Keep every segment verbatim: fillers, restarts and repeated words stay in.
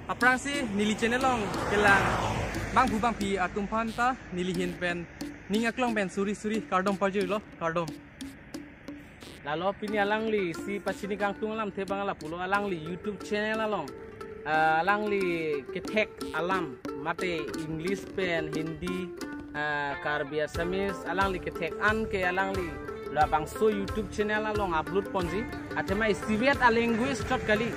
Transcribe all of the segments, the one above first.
Aphrangsi neli channel along kelang bangphu bangphi atum aphan ta neli ahin pen ning aklong pen suri suri kardom pajirlo, kardom. Lalo pini alangli si pachini kangtung alamthe abang lapulo, alangli YouTube channel along, ah, alangli kethek alam mate English pen Hindi, ah, Karbi Assamese alangli kethek an ke alangli labangso YouTube channel along upload ponji. Athema isivet a language chot kali,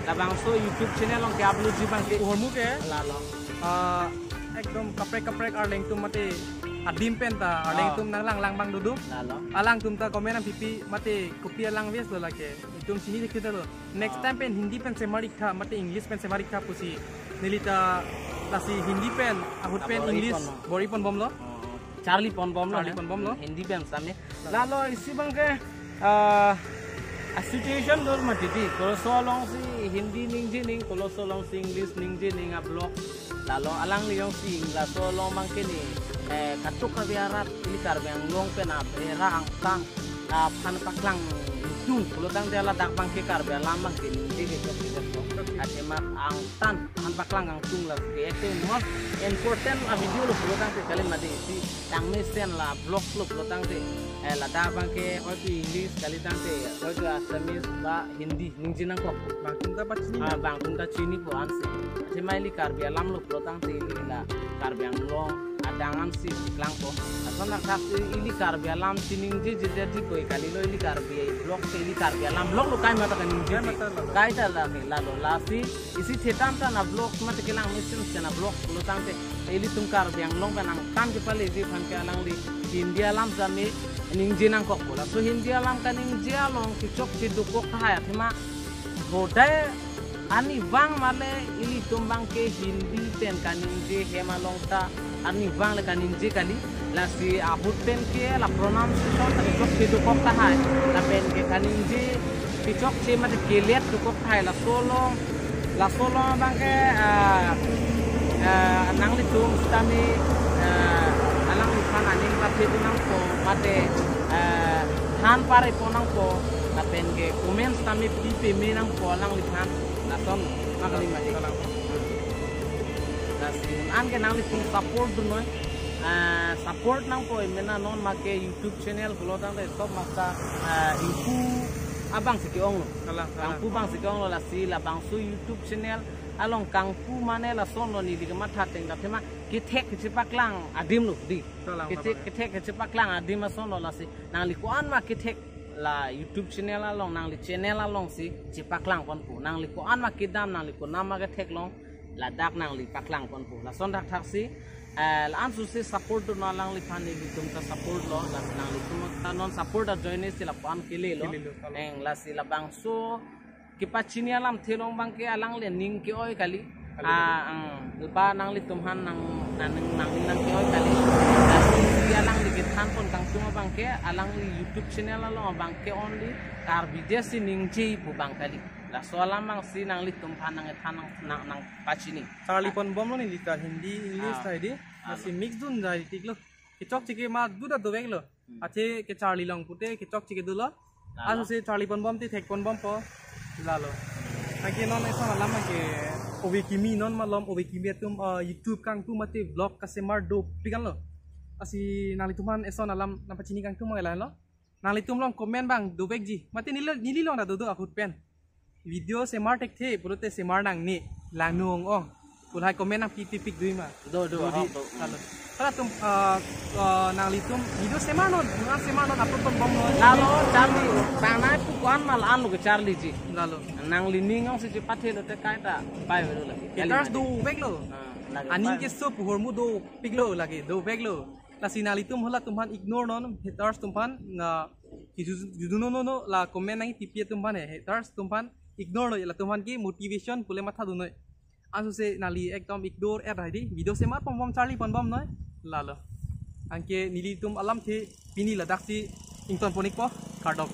labangso YouTube channel along ke-upload ji abang ke. Hormu ke, lalo, ah, ekdom kaprek kaprek arleng atum mate adim pen ta arleng, ah, atum nanglang lang abang dodok. Lalo. Alangtum ta comment nangpipi mate kopi a language lo lake, itum chini thekthedetlo. Next, ah, time pen Hindi pen semar iktha mate English pen semar iktha pusi neli ta lasi Hindi pen ahut pen, ah, bor-i English ponlo, bor-i ponbomlo. Oh, charli ponbomlo, charli, eh, ponbomlo. Hindi pen sami. Lalo isi abang ke, ah, a situation do mati di. Koloso alongsi Hindi ningje ning, koloso alongsi English ningje ning a-vlog. Lalo alangli jongsi laso along abang ke ne, eh, katuk kave arat ili Karbi Anglong pen a bera angtan aphan paklang tung pulo tangte ladak abang ke Karbi alam abang ke ningje ke chok ke chok. Athema angtan aphan paklang kangtung lake, ete most important a video lo pulo tangte kali mati isi tangmesen la vlog lo pulo tangte, eh, ladak abang ke hoitu English kali tangte hoitu Assamese ba Hindi ningje nangkok. Bangtum ta pachini, ah, bangtum ta chinipo ansi. Athema ili Karbi alam lo pulo tangte ili la Karbi Anglong adang ansi klangpo. Lason thakthaksi ili Karbi alam chiningje jeje dipoi kalilo, ili Karbi vlog ke ili Karbi alam vlog lo, kai mata kaningje. Kai mata lo. Kaita lake, lalo lasi isi thetan tan a vlog mate kelang mesen tan a vlog pulo tangte ilitum Karbi Anglong pen angtan kepaleji aphan ke alangli Hindi alam sami ningje nangkokpo. Laso Hindi alam kaningje along kechokche dokok tahai athema bodai arnivang male ilitum abang ke Hindi pen kaningje hem along ta arnivang le kaningje kali. Lasi ahut pen ke la pronunciation ta kechokche dokok tahai. Lapen ke kaningje kechokche mate kelet dokok tahai. Laso along, laso along abang ke, ah, ah, nanglitum sitame, ah, alangliphan aning pathe pon nangpo mate, ah, than pare pon nangpo, lapen ke comment sitame pi peme nangpo alangliphan. Lason ma kali mati. Lasi anke nanglitum support dunnoi, ah, support nangpo, mena non make YouTube channel pulo tangte stop masa, ah, ingpu abang si ke-onglo. Kalang, kalang. Kangpu abang si ke-onglo, lasi labangso YouTube channel along kangpu mane lason lo neli kematha ateng ta athema kethek kechepaklang adim lo di. Kalang, kethek, kalang. Kethek kechepaklang adim ason lo, lasi nangli ko-an ma kethek la YouTube channel along, nangli channel alongsi chepaklang ponpo. Nangli ko-an ma kedam, nangli konat ma kethek long, ladak nangli paklang ponpo. Lason thakthaksi, eh, la-an suse support do, non alangliphan ilitum ta support lo, la nanglitum ta non support ajoine si lapu-an kelelo. Kelelo, kalang. Eng, lasi labangso kepachini alamthe along abang ke alangli aning ke-oi kali. Kali, ah, kali. Ang, ba nanglitum aphan nang, nang, nang, nangning nang ke-oi kali. Lasi alangli kethan pon kangtung abang ke, alangli YouTube channel along abang ke only Karbi Desi ningje pu abang kali. Laso alam abang si nanglitum aphan nang kethan nang, nang, nangpachini. Charli ponbomlo neli ta Hindi, English, ah, ta hedi. Ah, lasi lo. Mix dun jai tiklo. Kechokche ke ma duda doveklo. Hmm. Athe kecharli long pute kechokche ke dolo. Lalo. Ansi charli ponbom te thek ponbompo. Lalo. Anke non eson alam ke ove kimi non malom ove kimi atum, eh, YouTube kangpu mate vlog kasemar dopik anlo. Lasi nanglitum aphan eson alam nangpachini kangtung ma la lo. Nanglitum along comment abang dovekji. Mate neli, neli along ta dodo ahut pen. Video semar thekthe pulote semar nangne, langno ong-ong pu lahai comment nangpi pipik dui ma? Do, do, do di, ahok do. Lalo. Halatum, eh, eh, nanglitum video semar non, semar non upload ponbomnon. Lalo, charli, tanai pu ko-an ma la-an lo kecharliji. Lalo. Nangli ning ong si chepathelo te kaita pai velo lake. Haters doveklo. Ah, lake. Aning pai. Keso pu hormu dopiklo lake, doveklo. Lasi nanglitum halatum aphan ignore non, haters atum aphan, na, kijujun non non la comment nangpipi atum aphan he, haters atum aphan ignore noi, latum aphan ke motivation pule matha dunnoi. Ansose nangli ekdom ignore er hai di, video semar ponbom charli ponbomnoi. Lalo. Anke nelitum alamthe pini ladaksi ington pon-ikpo, kardom.